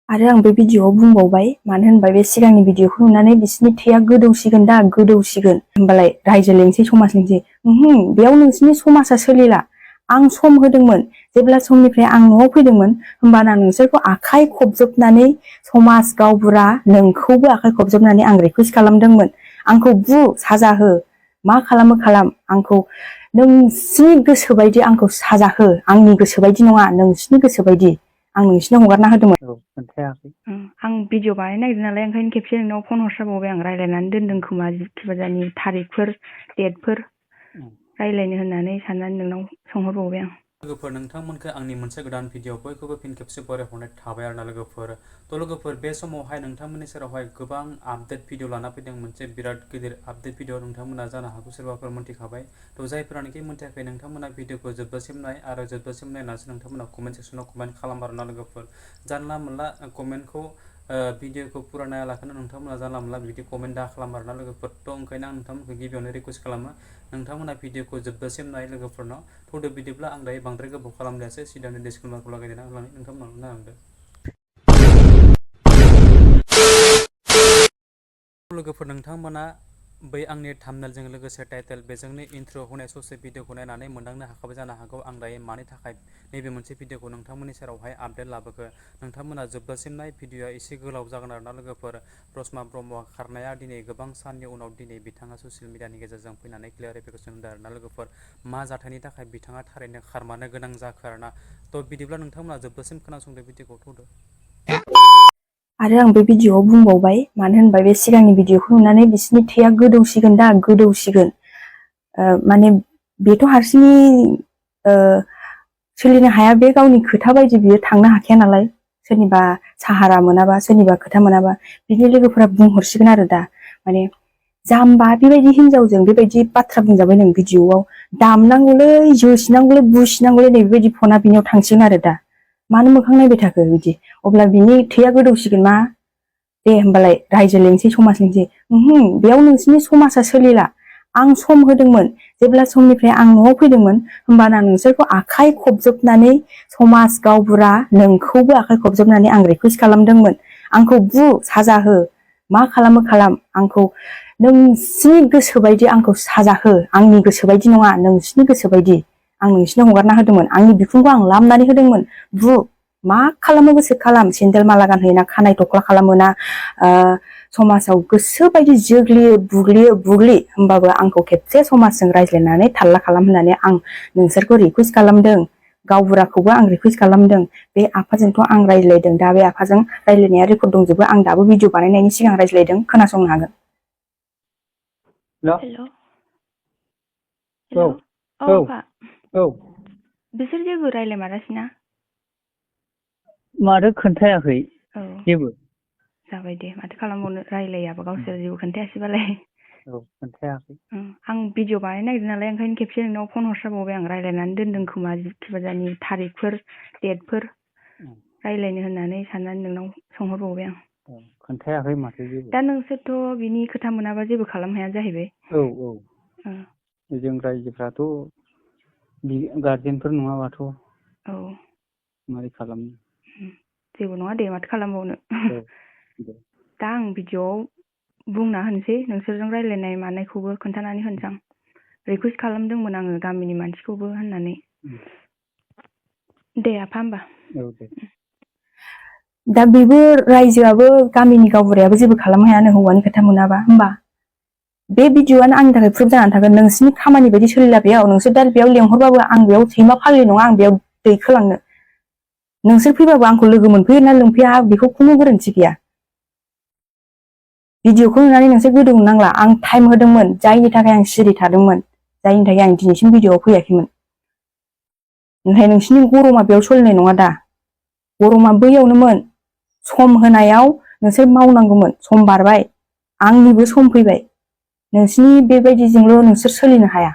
आरो आं बे भिडिअआव बुंबावबाय मानो होनबा बे सिगांनि भिडिअखौ नुनानै बिसिनि थैया गोदौसिगोन दा गोदौसिगोन होमबालाय रायजो लेंसै समाज लेंसै बेयाव नोंसिनि समाजा सोलिला आं सम होदोंमोन जेब्ला समनिफ्राय आं न'आव फैदोंमोन होमबाना नोंसोरखौ आखाइ खबजोबनानै समाज गावबुरा नोंखौबो आखाइ खबजोबनानै आं रिकुवेस्ट खालामदोंमोन आंखौ बु साजा हो मा खालामो खालाम आंखौ नोंसिनि गोसो बायदि आंखौ साजा हो आंनि गोसो बायदि नङा नोंसिनि गोसो बायदि आं नोंसिनो हगारना होदोंमोन आं भिडिअ बानायनो नागिरदों नालाय ओंखायनो खेबसे नोंनाव फन हरस्राबावबाय आं रायलायनानै दोनदों खोमा जिखिजानि तारिखफोर डेटफोर रायलायनो होननानै साननानै नोंनाव सोंहरबावबाय आं लोगोफोर नोंथांमोनखौ आंनि मोनसे गोदान भिडिअ बयखौबो फिन खेबसे बरायहरनाय थाबाय आरोना लोगोफोर थ' लोगोफोर बे समावहाय नोंथांमोननि सेरावहाय गोबां आपडेट भिडिअ लाना फैदों मोनसे बिराद गिदिर आपडेट भिडिअ नोंथांमोना जानो हागौ सोरबाफोर मोनथिखाबाय थ' जायफोरानोखि मोनथियाखै नोंथांमोना भिडिअखौ जोबजासिम नाय आरो जोबजासिम नायनासो नोंथांमोना कमेन्ट सेक्सनाव कमेन्ट खालाम आरोना लोगोफोर जानला मोनला कमेन्टखौ भिडिअखौ फुरा नायालाखैनो नोंथांमोना जानला मोनला बिदि कमेन्ट दा खालाम आरोना लोगोफोर थ' ओंखायनो आं नोंथांमोनखौ गिबियावनो रिकुवेस्ट खालामो नोंथांमोना भिडिअखौ जोबजासिम नाय लोगोफोरनाव थ'दो बिदिब्ला आं दायो बांद्राय गोबाव खालामजायासै सिदानो डिसक्लेमारखौ लागायदेरना होलांनि नोंथांमोनाव नायलांदो लोगोफोर नोंथांमोना बै आंनि थाम्बनेलजों लोगोसे टाइटेल बेजोंनो इन्ट्र होनाय ससे भिडिअखौ नायनानै मोनदांनो हाखाबाय जानो हागौ आं दायो मानि थाखाय नैबे मोनसे भिडिअखौ नोंथांमोननि सेरावहाय आपडेट लाबोखो नोंथांमोना जोबजासिम नाय भिडिअआ एसे गोलाव जागोन आरोना लोगोफोर रसमा ब्रह्मआ खारनाया दिनै गोबां साननि उनाव दिनै बिथाङा ससियेल मिडियानि गेजेरजों फैनानै क्लियारिफिकेसन होदों आरोना लोगोफोर मा जाथायनि थाखाय बिथाङा थारैनो खारमानो गोनां जाखो आरोना थ' बिदिब्ला नोंथांमोना जोबजासिम खोनासंदो भिडिअखौ थ'दो आरो आं बे भिडिअआव बुंबावबाय मानो होनबा बे सिगांनि भिडिअखौ नुनानै बिसिनि थैया गोदौसिगोन दा गोदौसिगोन माने बेथ' हारसिङै सोलिनो हाया बे गावनि खोथा बायदि बियो थांनो हाखाया नालाय सोरनिबा साहारा मोनाबा सोरनिबा खोथा मोनाबा बिनि लोगोफोरा बुंहरसिगोन आरो दा माने जाम्बा बेबायदि हिनजावजों बेबायदि बाथ्रा बुंजाबाय नों भिडिअआव दामनांगौलै जोसिनांगौलै बुसिनांगौलै नै बेबायदि फना बिनियाव थांसिगोन आरो दा मानो मोखां नायबाय थाखो बिदि अब्ला बिनि थैया गोदौसिगोन मा दे होमबालाय रायजो लेंसै समाज लेंसै बेयाव नोंसिनि समाजा सोलिला आं सम होदोंमोन जेब्ला समनिफ्राय आं न'आव फैदोंमोन होमबाना नोंसोरखौ आखाइ खबजोबनानै समाज गावबुरा नोंखौबो आखाइ खबजोबनानै आं रिकुवेस्ट खालामदोंमोन आंखौ बु साजा हो मा खालामो खालाम आंखौ नोंसिनि गोसो बायदि आंखौ साजा हो आंनि गोसो बायदि नङा नोंसिनि गोसो बायदि आं नोंसिनो हगारना होदोंमोन आंनि बिखुंखौ आं लामनानै होदोंमोन बु मा खालामो गोसो खालाम सेन्देल माला गानहोयोना खानाय थख्ला खालामोना समाजाव गोसो बायदि जोग्लियो बुग्लि होमबाबो आंखौ खेबसे समाजजों रायज्लायनानै थाल्ला खालाम होननानै आं नोंसोरखौ रिकुवेस्ट खालामदों गावबुराखौबो आं रिकुवेस्ट खालामदों बे आफाजोंथ' आं रायज्लायदों दा बे आफाजों रायज्लायनाया रेकर्ड दंजोबो आं दाबो भिडिअ बानायनायनि सिगां रायज्लायदों खोनासंनो हागोन हेल' बिसोर जेबो रायज्लायमारासैना माथो खोन्थायाखै जेबो जाबाय दे माथो खालामबावनो रायलायाबा गावसोर जेबो खोन्थायासैबालाय खोन्थायाखै आं भिडिअ बानायनो नागिरदों नालाय ओंखायनो खेबसे नोंनाव फन हरस्राबावबाय आं रायलायनानै दोनदों खोमा जिखिजानि तारिखफोर डेटफोर रायलायनो होननानै साननानै नोंनाव सोंहरबावबाय आं खोन्थायाखै माथो जेबो दा नोंसोरथ' बिनि खोथा मोनाबा जेबो खालामनो हाया जाहैबाय जों रायजोफ्राथ' गार्जेनफोर नङाबाथ' मारै खालामनो जेबो नङा दे माथो खालामबावनो दा आं भिडिअआव बुंना होनोसै नोंसोरजों रायलायनाय मानायखौबो खोन्थानानै होनोसै आं रिकुवेस्ट खालामदोंमोन आङो गामिनि मानसिखौबो होननानै दे आफा होमबा दा बेबो रायजोआबो गामिनि गावबुरायाबो जेबो खालामनो हायानो हौवानि खोथा मोनाबा होमबा बे भिडिअआनो आंनि थाखाय प्रुफ जानानै थागोन नोंसिनि खामानि बायदि सोलिला बेयाव नोंसोर दा बेयाव लेंहरबाबो आं बेयाव सैमा फाग्लि नङा आं बेयाव दैखोलांनो नोंसोर फैबाबो आंखौ लोगो मोनफैयो ना लोंफैया बेखौ खुनु गोरोन्थि गैया भिडिअखौ नुनानै नोंसोर गोदौनो नांला आं टाइम होदोंमोन जायनि थाखाय आं सिरि थादोंमोन जायनि थाखाय आं दिनैसिम भिडिअआव फैयाखैमोन ओमफ्राय नोंसिनि गरमा बेयाव सोलिनाय नङा दा गरमा बैयावनोमोन सम होनायाव नोंसोर मावनांगौमोन सम बारबाय आंनिबो सम फैबाय नोंसिनि बेबायदिजोंल' नोंसोर सोलिनो हाया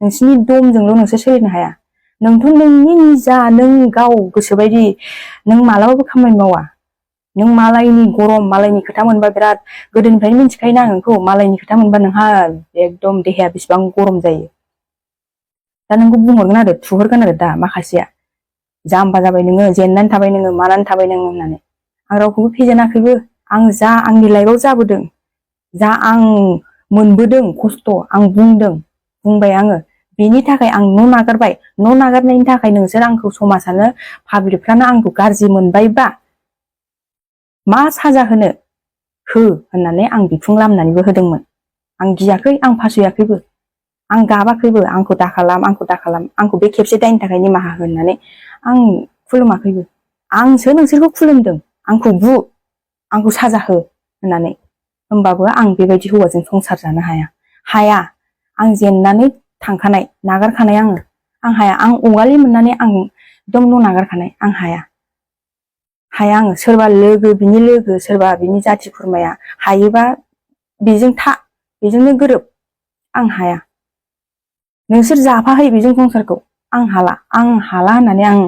नोंसिनि दमजोंल' नोंसोर सोलिनो हाया नोंथ' नोंनि निजा नों गाव गोसोबायदि नों मालाबाबो खामानि मावा नों मालायनि गरम मालायनि खोथा मोनबा बिराद गोदोनिफ्रायनो मिथिखायोना आं नोंखौ मालायनि खोथा मोनबा नोंहा एकदम देहाया बेसेबां गरम जायो दा नोंखौ बुंहरगोन आरो थुहरगोन आरो दा माखासेया जाम्बा जाबाय नोङो जेननानै थाबाय नोङो मानानै थाबाय नोङो होननानै आं रावखौबो फेजेनाखैबो। आं जा आंनि लाइफआव जाबोदों, जा आं मोनबोदों खस्थ' आं बुंबाय आङो। बेनि थाखाय आं न' नागारबाय। न' नागारनायनि थाखाय नोंसोर आंखौ समाजानो पाब्लिकफ्रानो आंखौ गाज्रि मोनबायबा मा साजा होनो हो होननानै आं बिखुं लामनानैबो होदोंमोन। आं गियाखै, आं फासयाखैबो, आं गाबाखैबो। आंखौ दाखालाम, आंखौ दाखालाम, आंखौ बे खेबसे दायनि थाखाय निमाहा हो होननानै आं खुलुमाखैबो। आंसो नोंसोरखौ खुलुमदों, आंखौ बु, आंखौ साजा हो होननानै। होमबाबो आं बेबायदि हौवाजों संसार जानो हाया। आं जेननानै थांखानाय, नागारखानाय आं हाया। आं अगालि मोननानै आं एकदम न' नागारखानाय। आं हाया आङो। सोरबा लोगो, बिनि लोगो, सोरबा बिनि जाथि खुरमाया हायोबा बेजों बेजोंनो गोरोब। आं हाया। नोंसोर जाफाहै बेजों संसारखौ। आं हाला होननानै आं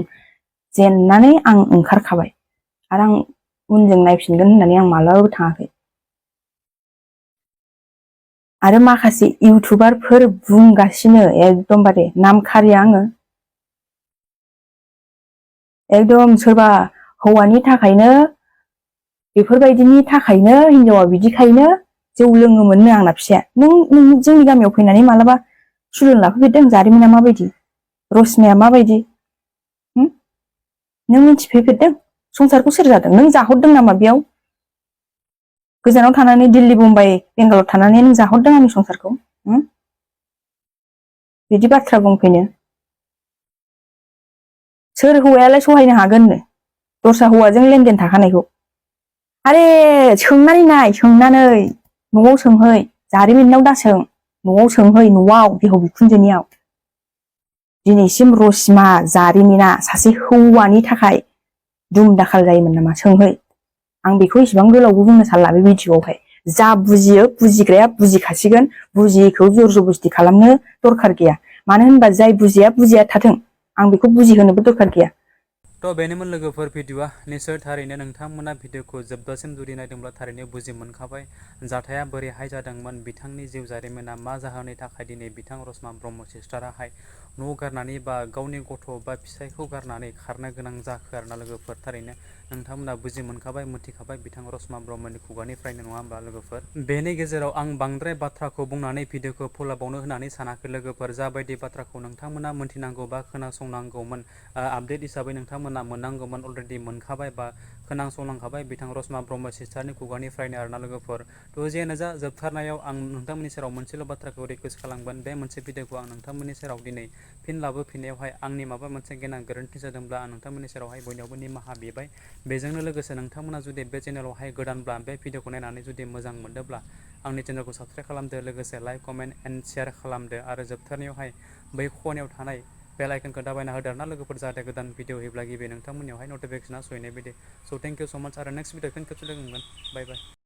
जेननानै आं ओंखारखाबाय। आरो आं उनजों नायफिनगोन होननानै आं मालाबाबो थाङाखै। आरो माखासे इउटुबारफोर बुंगासिनो एकदमबारे नाम खारिया आङो। एकदम सोरबा हौवानि थाखायनो, बेफोरबायदिनि थाखायनो, हिनजावा बिदिखायनो जौ लोङोमोननो आंना फिसाया। नों जोंनि गामियाव फैनानै मालाबा सुलुन लाफैफेरदों? जारिमिना माबायदि, रसमाया माबायदि नों मिथिफैफेरदों? संसारखौ सोर जादों? नों जाहरदों नामा बेयाव? गोजानाव थानानै दिल्ली, मुम्बाइ, बेंगालर थानानै नों जाहरदों आंनि संसारखौ? बिदि बाथ्रा बुंफैनो सोर हौवायालाय सहायनो हागोननो दस्रा हौवाजों लेनदेन थाखानायखौ? आरे सोंनानै नाय, सोंनानै न'आव सोंहै, जारिमिननाव दा सों, न'आव सोंहै, न'आव बिहाव बिखुनजोनियाव। दिनैसिम रसमा जारिमिना सासे हौवानि थाखाय दुम दाखाल जायोमोन नामा? सोंहै। आं बेखौ इसेबां गोलावबो बुंनो सानला बे भिडिअ'आवहाय। जा बुजियो, बुजिग्राया बुजिखासिगोन। बुजियैखौ जर जबस्थि खालामनो दरखार गैया। मानो होनबा जाय बुजिया थाथों। आं बेखौ बुजिहोनोबो दरखार गैया। थ' बेनोमोन लोगोफोर भिडिअ'आ। निसय थारैनो नोंथांमोना भिडिअ'खौ जोबजासिम जुदि नायदोंब्ला थारैनो बुजि मोनखाबाय जाथाया बोरैहाय जादोंमोन, बिथांनि जिउ जारिमिना मा जाहोननि थाखाय दिनै बिथां रसमा ब्रह्म सिस्टाराहाय न' गारनानै बा गावनि गथ' बा फिसायखौ गारनानै खारनो गोनां जाखो आरोना लोगोफोर। थारैनो नोंथांमोना बुजि मोनखाबाय, मिथिखाबाय बिथां रसमा ब्रह्मनि खुगानिफ्रायनो, नङा होमबा लोगोफोर? बेनि गेजेराव आं बांद्राय बाथ्राखौ बुंनानै भिडिअ'खौ फोलावबावनो होननानै सानाखै लोगोफोर। जाबायदि बाथ्राखौ नोंथांमोना मोनथिनांगौ बा खोनासंनांगौमोन, आपडेट हिसाबै नोंथांमोना मोननांगौमोन, अलरेडि मोनखाबाय बा खोनासंलांखाबाय बिथां रसमा ब्रह्म सिस्टारनि खुगानिफ्रायनो आरोना लोगोफोर। थ' जियानो जा, जोबथारनायाव आं नोंथांमोननि सेराव मोनसेल' बाथ्राखौ रिकुवेस्ट खालामगोन। बे मोनसे भिडिअ'खौ आं नोंथांमोननि सेराव दिनै फिन लाबोफिननायावहाय आंनि माबा मोनसे गेना गोरोन्थि जादोंब्ला आं नोंथांमोननि सेरावहाय बयनियावबो निमाहा बिबाय। बेजोंनो लोगोसे नोंथांमोना जुदि बे चेनेलावहाय गोदानब्ला, बे भिडिअ'खौ नायनानै जुदि मोजां मोनदोंब्ला आंनि चेनेलखौ साबसक्राइब खालामदो, लोगोसे लाइक, कमेन्ट एन्ड शेयार खालामदो। आरो जोबथारनायावहाय बै खनायाव थानाय बेल आइकनखौ दाबायना होदो आरोना लोगोफोर, जाहाथे गोदान भिडिअ होयोब्ला गिबि नोंथांमोननियावहाय नटिफिकेसना सहैनाय बायदि। स' थेंक इउ स' माच। आरो नेक्स्ट भिडिअ फिन खेबसे लोगो मोनगोन। बाय बाय।